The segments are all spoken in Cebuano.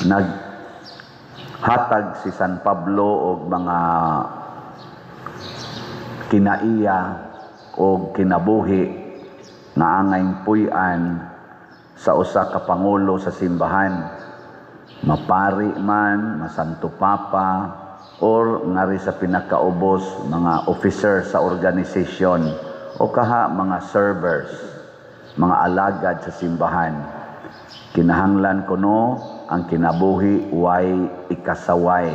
Naghatag si San Pablo og mga kinaiya og kinabuhi nga angayng puy-an sa usa ka pangulo sa simbahan, mapari man, masanto papa, or ngari sa pinakaubos, mga officer sa organisasyon o kaha mga servers, mga alagad sa simbahan. Kinahanglan kuno ang kinabuhi way ikasaway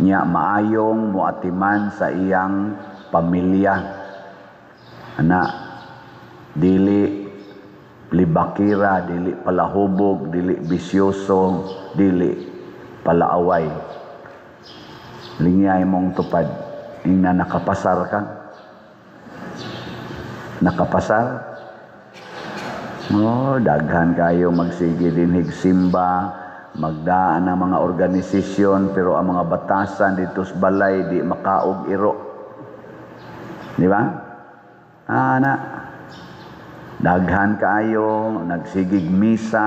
nya, maayong muatiman sa iyang pamilya ana, dili libakira, dili palahubog, dili bisyoso, dili palaaway. Lingyay mong tupad ingna nakapasar ka, nakapasar. Oh, daghan kayo magsige dinhig simba, magdaan ang mga organisasyon, pero ang mga batasan dito sa balay di makaog iro. Di ba? Ana. Daghan kaayo nagsigig misa,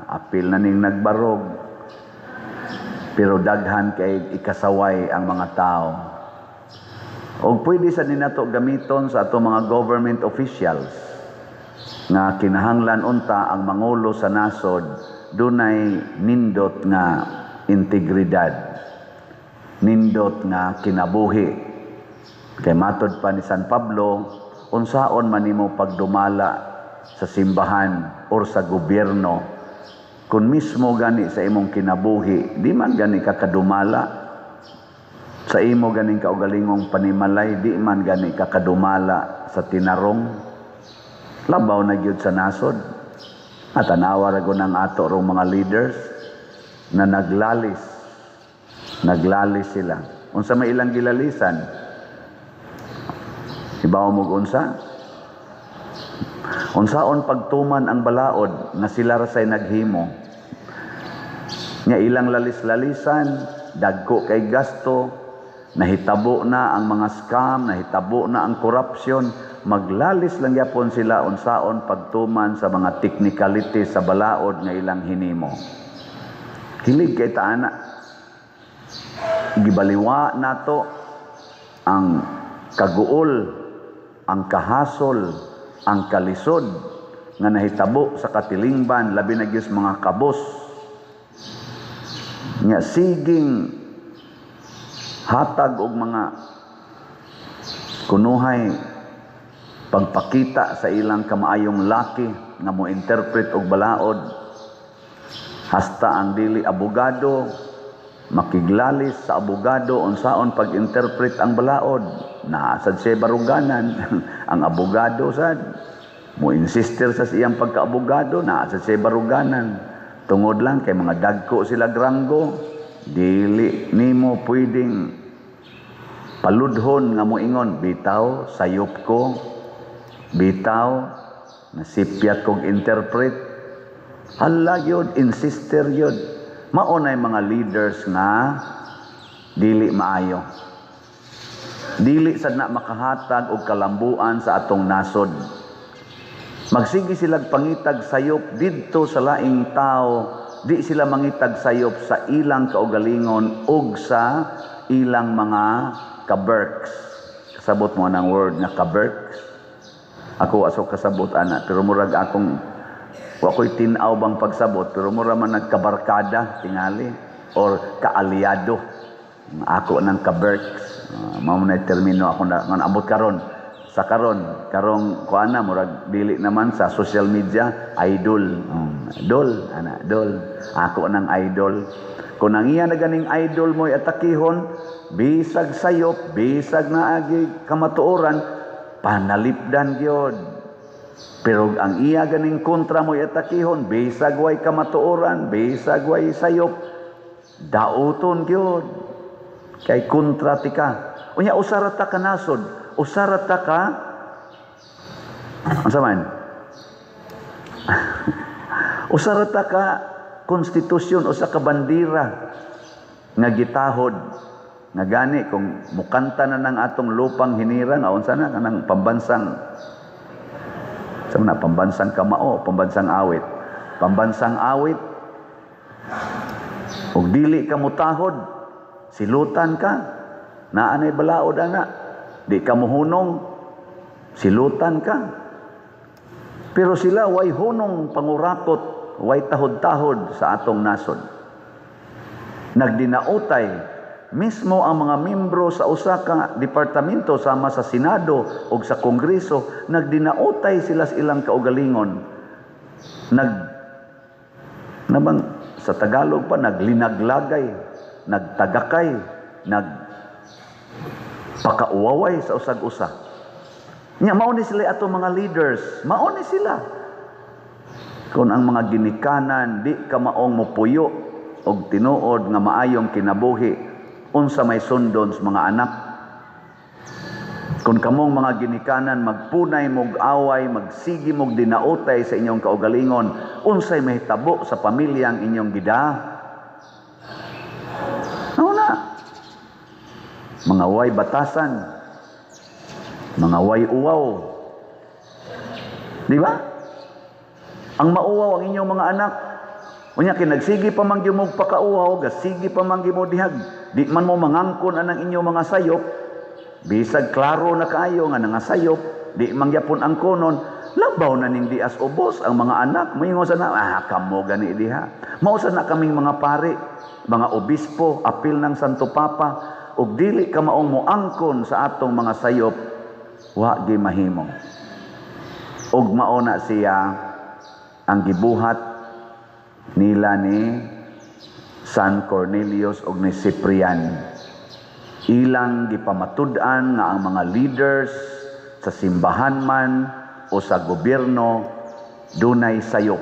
apil na ning nagbarog. Pero daghan kay ikasaway ang mga tao. Og pwede sa ninato gamiton sa ato mga government officials nga kinahanglan unta ang mangulo sa nasod dunay nindot nga integridad, nindot nga kinabuhi. Kay matod pa ni San Pablo, unsaon man nimo pagdumala sa simbahan or sa gobyerno kung mismo gani sa imong kinabuhi di man gani ka kadumala sa imo ganing kaugalingong panimalay, di man gani ka kadumala sa tinarong, labaw na gyud sa nasod? At tanawa ra ng ato rong mga leaders na naglalis. Naglalis sila. Unsa may ilang gilalisan? Ibaw mo unsa? Unsaon pagtuman ang balaod nga sila ra say naghimo? Nga ilang lalis-lalisan, dagko kay gasto, nahitabo na ang mga scam, nahitabo na ang corruption, maglalis lang yapon sila unsaon pagtuman sa mga technicalities sa balaod nga ilang hinimo. Hilig kay taana. Gibaliwa nato ang kaguol, ang kahasol, ang kalisod nga nahitabo sa katilingban, labi na gyud mga kabos nga siging hatag og mga kunuhay pagpakita sa ilang kamaayong laki nga mo interpret og balaod, hasta ang dili abogado makiglalis sa abogado unsaon pag-interpret ang balaod. Naa sad siya baruganan. Ang abogado sad mo insister sa iyang pagkaabogado, naa sad siya baruganan tungod lang kay mga dagko sila granggo. Dili nimo pwedeng paludhon nga moingon, "Bitaw sayop ko, bitaw nasipyat kog interpret." Hala yun, insister yun. Mao nay mga leaders nga dili maayo, dili sad na makahatag og kalambuan sa atong nasod. Magsige silag pangitag sayop didto sa laing tao, di sila mangitag sayop sa ilang kaugalingon ug sa ilang mga kaberks. Kasabot mo ang word nga kaberks? Ako aso kasabot ana, pero murag akong wa ko'y tin-aw bang pagsabot, pero mura man nagkabarkada tingali or kaalyado. Ako ng kaberks. Mao na termino ako na nga abot karon sa karon karong kuana, murag dili naman sa social media, idol, dol ana, dol ako ng idol. Kung ang iya na ganing idol mo'y atakihon, bisag sayop, bisag naagi kamatuoran, panalipdan gyud. Pero ang iya ganing kontra mo'y atakihon, bisag way kamatuoran, bisag way sayop, dauton gyud kay kontra tika. Unya usara ta ka nasod, usara ta ka unsa man, usara ta ka konstitusyon, usa ka bandira nga gitahod nga gani kung mukanta na ng atong lupang hinirang, unsa na kanang pambansang sa na pambansang kamao, pambansang awit, pambansang awit. Ug dili ka mutahod, silutan ka. Naa nay balaod ana. Di ka mohunong, silutan ka. Pero sila way hunong pangurakot, way tahod-tahod sa atong nasod. Nagdinautay mismo ang mga membro sa usa ka departamento sama sa Senado o sa Kongreso, nagdinautay sila sa ilang kaugalingon. Nag nabang sa Tagalog pa, naglinaglagay, nagtagakay, nag pakauwaway sa usag-usa. Nya mao ni sila ato mga leaders, mao ni sila. Kung ang mga ginikanan di ka maong mopuyo og tinuod nga maayong kinabuhi, unsa may sundon sa mga anak? Kung kamong mga ginikanan magpunay mog away, magsigi mog dinautay sa inyong kaugalingon, unsay mahitabo sa pamilyang inyong gida? Ano na? Mga way batasan, mga way uwaw. Di ba? Ang mauwaw ang inyong mga anak. Unya kay nagsige pa man gyud mo pakauwaw, gasige pa man gyud mo dihag. Di man mo mangangkon anang inyong mga sayop. Bisag klaro na kaayo nga nangasayop, di man gyapon ang konon, labaw na ning dias ubos ang mga anak. Moingon sa na, ah, kamo gani diha. Mao sa na kaming mga pari, mga obispo, apil ng Santo Papa, ug dili ka maong moangkon sa atong mga sayop, wa gi mahimo. Ug mao na siya ang gibuhat nila ni San Cornelius ug ni Cyprian. Ilang gipamatud-an nga ang mga leaders sa simbahan man o sa gobyerno dunay sayop.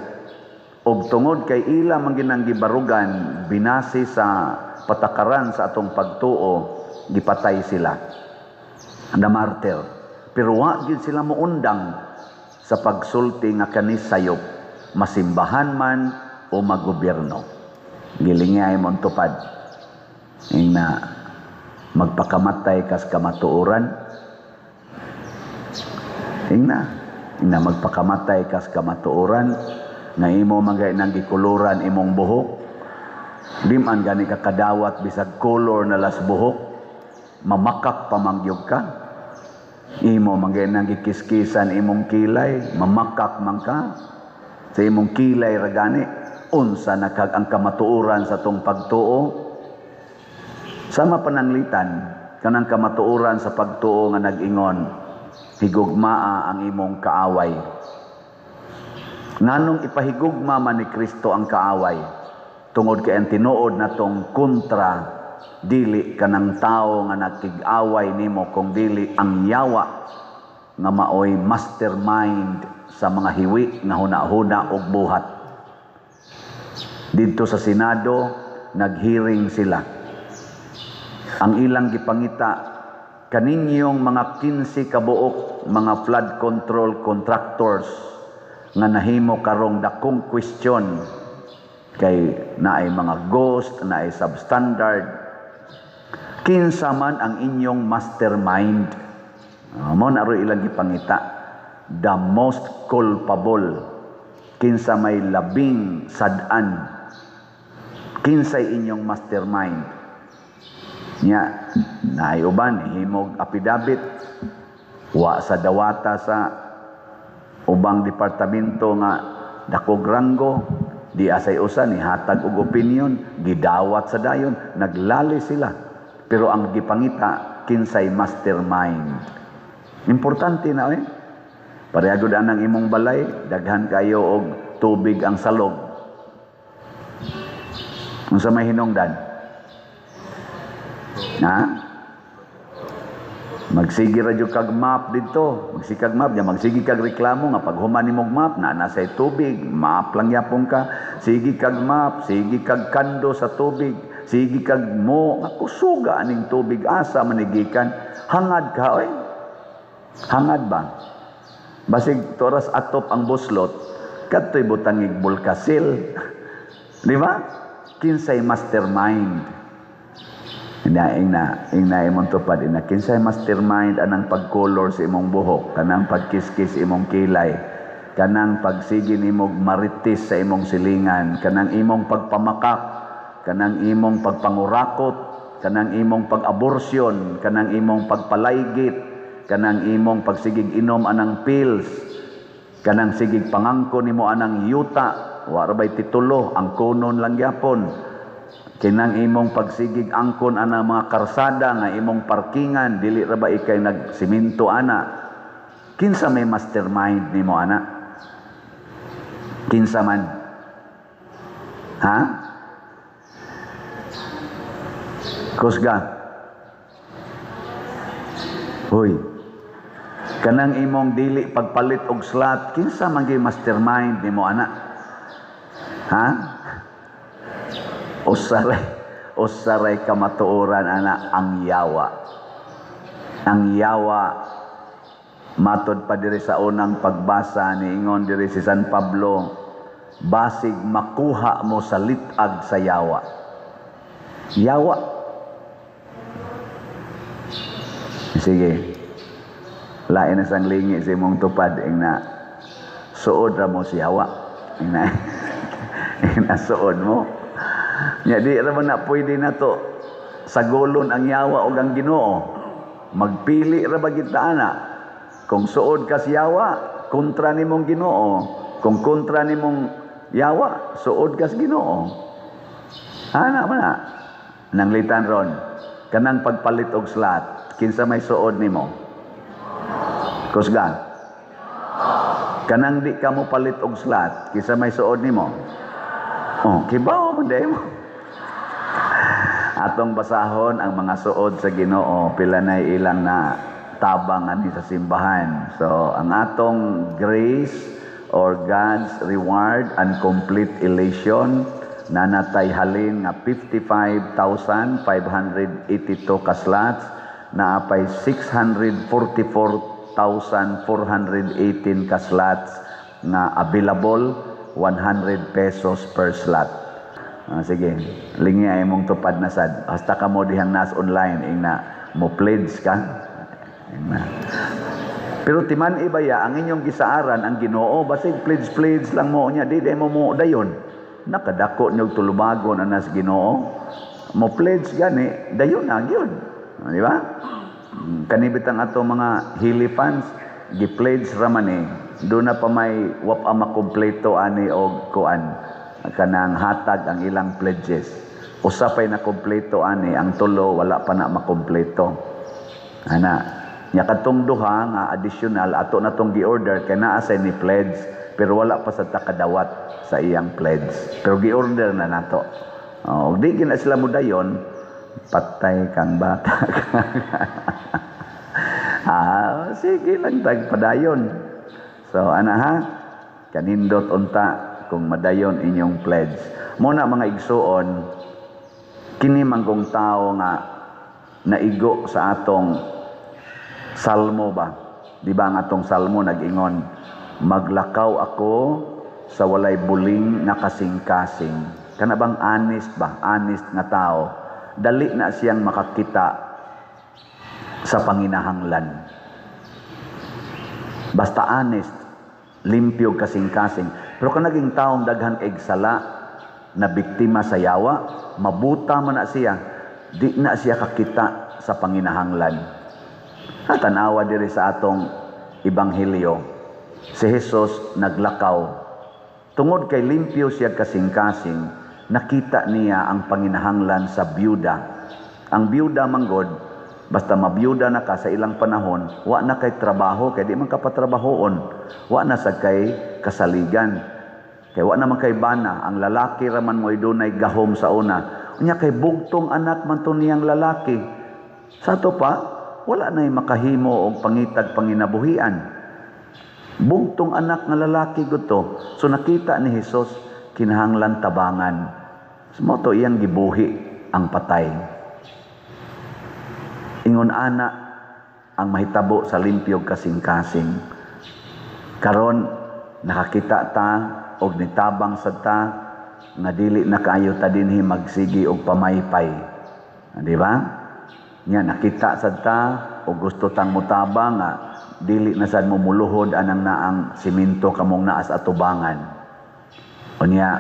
Og tungod kay ila man ginang gibarugan binase sa patakaran sa atong pagtuo, gipatay sila. Na martyr. Pero wa gyud sila moundang sa pagsulti nga kani sayop, masimbahan man o magobyerno. Gilingay mo tupad. Ing na magpakamatay kas kamatuoran. Ing na magpakamatay kas kamatuoran nga imo magay nang gikuluran imong buhok. Di man gani ka kadawat bisag color na las buhok, mamakak pa man gyud ka. Imo magay nang gikiskisan imong kilay, mamakak man ka. Sa imong kilay ra gani, unsa na kag ang kamatuoran sa tong pagtuo? Sama pananglitan kanang kamatuoran sa pagtuo nga nag-ingon, higugmaa ang imong kaaway. Nganong ipahigugma man ni Kristo ang kaaway? Tungod kay ang tinuod natong kontra dili kanang tao nga nakig-away nimo, kung dili ang yawa nga maoy mastermind sa mga hiwi nga huna-huna og buhat. Didto sa Senado, naghearing sila. Ang ilang gipangita, kaninyong mga 15 kabuok mga flood control contractors nga nahimo karong dakong question kay naay mga ghost, naay substandard. Kinsa man ang inyong mastermind? Mo na ro ilang gipangita. The most culpable. Kinsa may labing sad-an? Kinsay inyong mastermind? Nya, naay uban himog affidavit, wa sa dawata sa ubang departamento nga dakog ranggo, di asay usa ni hatag og opinion, gidawat sa dayon, naglali sila. Pero ang gipangita, kinsay mastermind? Importante na eh. Pareha gud anang imong balay, daghan kayo og tubig ang salog. Unsa may hinungdan? Na? Magsige ra jud kag mop didto. Magsige kag mop, nya magsige kag reklamo nga pag human nimog mop na nasa tubig, mop lang yapon ka. Sige kag mop, sige kag kando sa tubig, sige kag mo nga kusuga aning tubig, asa manigikan. Hangad ka oy. Hangad ba? Basig toras atop ang buslot, kadto'y butangig bulkasil. Di ba? Kinsay mastermind? Ina ing na imong tupad ina kinsay mastermind anang pagkolor sa imong buhok, kanang pagkiskis imong kilay, kanang pagsige nimog marites sa imong silingan, kanang imong pagpamakak? Kanang imong pagpangurakot, kanang imong pag-abortion, kanang imong pagpalaygit, kanang imong pagsigig inom anang pills, kanang sigig pangangko nimo anang yuta, wa ra bay titulo, ang kunon lang gyapon. Kinang imong pagsigig angkon anang mga karsada nga imong parkingan, dili ra ba ikay nagsiminto ana? Kinsa may mastermind nimo ana? Kinsa man? Ha? Kusga. Hoy. Kanang imong dili pagpalit og slot, kinsa man gyud mastermind nimo ana? Ha? Usaray, usaray kamatuoran ana, ang yawa. Ang yawa matod pa diri sa unang pagbasa, niingon diri si San Pablo, basig makuha mo sa litag sa yawa. Yawa. Sige. Lain na sang lingi sa imong tupad ing na suod ra mo si yawa. Ing na, ing na suod mo. Nya di ra man na pwede na to sagolon ang yawa og ang Ginoo. Magpili ra ba kita ana? Kung suod ka sa yawa, kontra nimong Ginoo. Kung kontra nimong yawa, suod ka sa Ginoo. Ana man na. Nanglitan ron, kanang pagpalit og slot, kinsa may suod nimo? Kusgan. Kanang di ka mo palit og slot, kinsa may suod nimo? Oh, kibaw man day mo. Atong basahon ang mga suod sa Ginoo, pila nay ilang na tabang ani sa simbahan. So, ang atong grace or God's reward and complete elation nanatay halin nga 55,582 ka slots, naapay 644,418 ka slots nga available, 100 pesos per slot. Sige, lingi ay mong tupad na sad. Hasta ka mo dihang nas online ing na mo pledge ka. Ing na. Pero timan ibaya ang inyong gisaaran ang Ginoo, basig pledge pledge lang mo nya di mo mo dayon. Nakadako niyog tulubagon anas Ginoo. Mo pledge gani dayon na gyud. Di ba? Kanibit ang ato mga Hili fans, gi-pledge ra man eh. Doon na pa may wap ama kompleto ani og kuan kanang hatag ang ilang pledges. Usa pay na kompleto ani, ang tulo wala pa na makompleto. Ana, nya kadtong duha nga additional ato na tong gi-order kay naa say ni pledge pero wala pa sa takadawat sa iyang pledge. Pero gi-order na nato. Oh, og di gina sila modayon, patay kang bata. Ah, sige lang tagpadayon. So ana ha, kanindot unta kung madayon inyong pledge. Muna mga igsuon, kini manggong tao nga naigo sa atong salmo ba? Di ba ang atong salmo nag-ingon, maglakaw ako sa walay buling nga kasing-kasing. Kana bang honest ba? Honest nga tao. Dali na siyang makakita sa panginahanglan. Basta honest, limpyo kasing-kasing. Pero kung naging taong daghan kay sala na biktima sa yawa, mabuta man na siya, di na siya kakita sa panginahanglan. At tanawa diri sa atong ebanghelyo, si Jesus naglakaw. Tungod kay limpyo siya kasing-kasing, nakita niya ang panginahanglan sa byuda. Ang byuda manggod, basta mabiyuda na ka sa ilang panahon, wa na kay trabaho, kay di man ka patrabahoon, wa na sa kay kasaligan. Kay wa na man kay bana, ang lalaki raman mo idunay gahom sa una. Unya kay bugtong anak man to niyang lalaki. Sa ato pa, wala na'y makahimo og pangitag panginabuhian. Bugtong anak nga lalaki gud to. So nakita ni Jesus, kinahanglan tabangan. So, mao to iyang gibuhi ang patay. Ingon ana ang mahitabo sa limpyog kasing-kasing. Karon nakakita ta og nitabang sad ta nga dili na kaayo ta dinhi magsigi og pamaypay. Di ba? Nya nakita sad ta og gusto tang motabang nga dili na sad mo muluhod anang naang simento kamong naa sa atubangan. Unya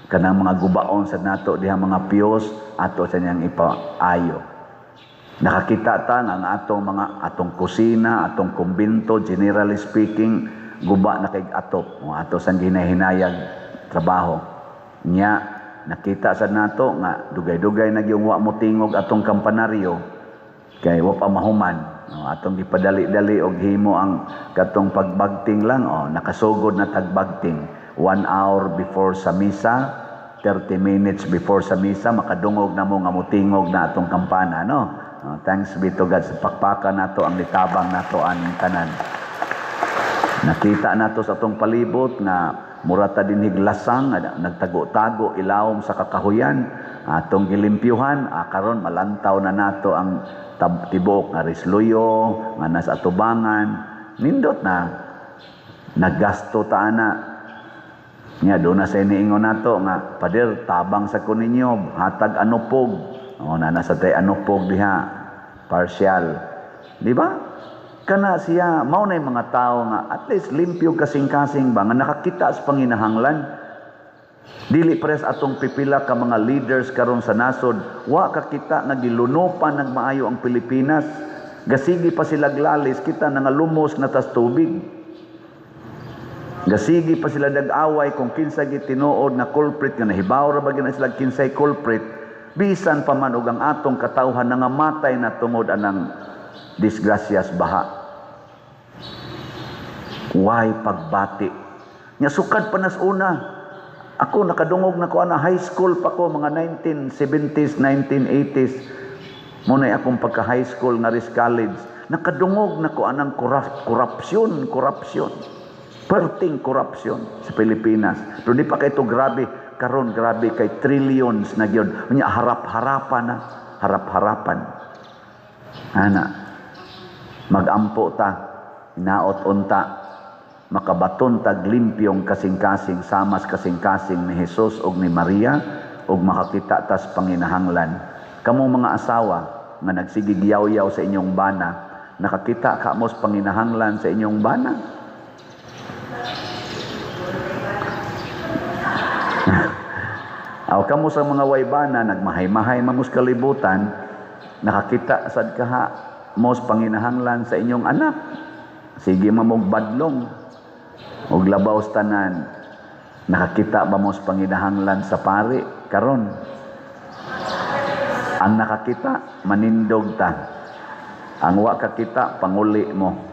Kanang mga gubaon sa nato diha, mga piyos ato sa niyang ipaayo. Nakakita ta nga ang atong mga atong kusina, atong kumbinto, generally speaking, guba na kay atop. O ato sang ginahinayag trabaho. Nya nakita sa nato nga dugay-dugay na gyung wa mo tingog atong kampanaryo kay wa pa mahuman. No, atong gipadali-dali og himo ang katong pagbagting lang, oh, nakasugod na tagbagting 1 hour before sa misa, 30 minutes before sa misa, makadungog na mo nga mutingog na atong kampana, no? Oh, thanks be to God sa pakpakan nato ang litabang nato aning tanan. Nakita nato sa atong palibot nga murata din higlasang nagtago-tago ilawom sa kakahuyan, atong gilimpyuhan. Karon malantaw na nato ang tibuok nga risluyo nga nasa atubangan. Nindot na naggasto ta ana nya. Do na sa iniingon nato nga, "Pader, tabang sa ko ninyo, hatag anupog." O na nasa tay anupog diha partial, di ba? Kana siya, mao na mga tao nga at least limpyo kasing-kasing ba, nga nakakita sa panginahanglan. Dili pres atong pipila ka mga leaders karon sa nasod, wa kakita nga gilunopan nagmaayo ang Pilipinas. Gasigi pa sila glalis, kita nga lumos na tas tubig. Gasigi pa sila dag-away kung kinsa gitinuod na culprit, nga nahibaw ra ba gyud na sila kinsay culprit. Bisan pa man og ang atong katawhan nangamatay na tungod anang disgrasyas baha. Why pagbati? Nya sukad pa nas una. Ako nakadungog na ko ana, high school pa ko, mga 1970s, 1980s. Mo na akong pagka high school nga ris college. Nakadungog na ko anang corruption, corruption. Perting corruption sa Pilipinas. Pero di pa kay ito grabe. Karon grabe kay trillions na gyud. Nya harap-harapan na, harap-harapan. Ana, magampo ta, inaot unta, makabaton tag limpyong kasing-kasing samas kasing-kasing ni Jesus ug ni Maria ug makakita tas panginahanglan. Kamo mga asawa nga nagsigig yaw-yaw sa inyong bana, nakakita ka mo sa panginahanglan sa inyong bana? Aw kamo sa mga waybana nagmahay-mahay mamos kalibutan, nakakita sad kaha mos panginahanglan sa inyong anak? Sige mamog badlong. Og labaw sa tanan, nakakita ba mo sa panginahanglan sa pari karon? Ang nakakita, manindog ta. Ang wa kakita, panguli mo.